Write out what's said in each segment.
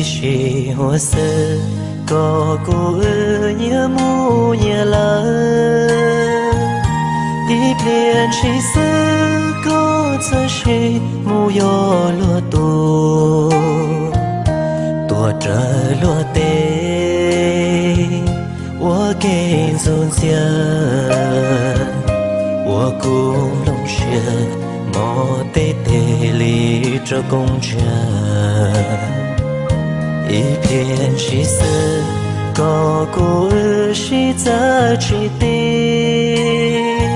Ib sij huam xwb koj kuj wb nyias mus nyias lawm, ib pliag ntshis xwb koj txawm sim mus yuav luag tus, tuaj raws luag teb ua ke ntxuj ntxiag, ua kuv nplooj siab mob teb tes li rau koob ntsiag. Ib pliag ntshis xwb koj kuj wb sib txawj tsis tib,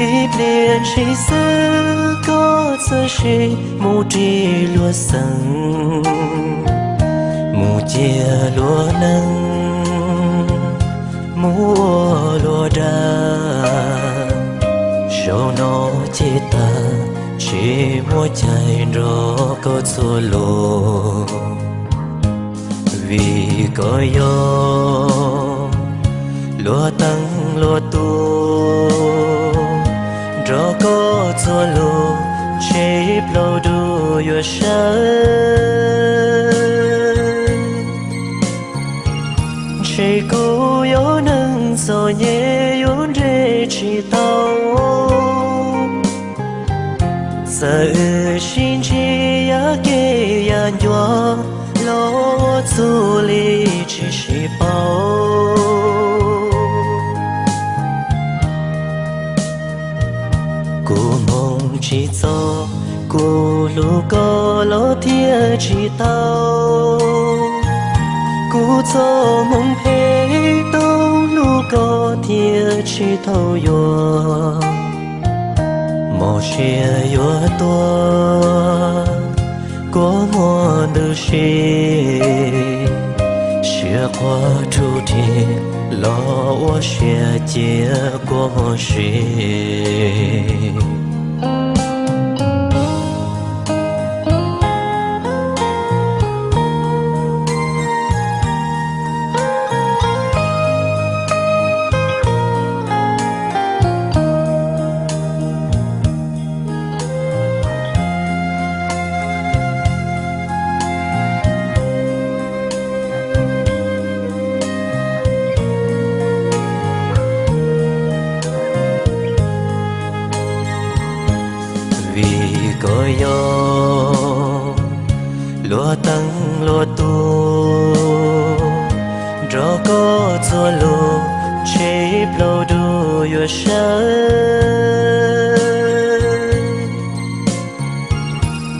ib pliag ntshis xwb koj txawm sim mus ris luag xeem, mus cia luag neej, mus ua luag dag. Zaum no ces tag, tsis muaj cai nrog koj txhua lus, vim koj yog luag teej luag tus, nrog koj txhua lus ntshe plaub dub yuav sawv. Ntshe kuv yuav neeg txom nyem yuav nres tsis tau, txawm wb sib ntsib yav kev yav ncua los ua txuj li tsis sib paub. Kuv hmoov tsis txog, kuv hlub koj los thiaj tsis tau, kuv txoj hmoov phem tau hlub koj thiaj tsis tau yuav. Mos siab yuav tuag kua muag ntws si, siab quaj rhuj rhim los ua siab cia kua muag si. Vim koj yog luag teej luag tus, nrog koj txhua lus ntshe plaub dub yuav sawv.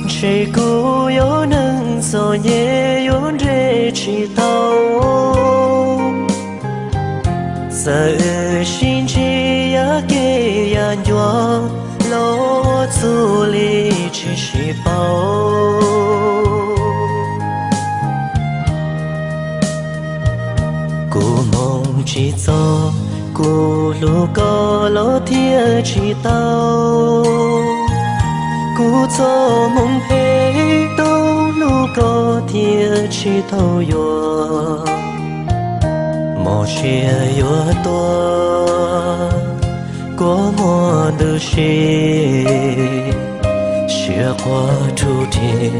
Ntshe kuv yuav neeg txom nyem yuav nres tsis tau, txawm wb sib ntsib yav kev yav ncua los ua txuj li tsis sib paub. Kuv hmoov tsis txog, kuv hlub koj los thiaj tsis tau, kuv txoj hmoov phem tau hlub koj thiaj tsis tau yuav. Mos siab yuav tuag kua muag ntws si, siab quaj rhuj rhim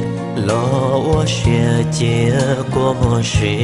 los ua siab cia kua muag si.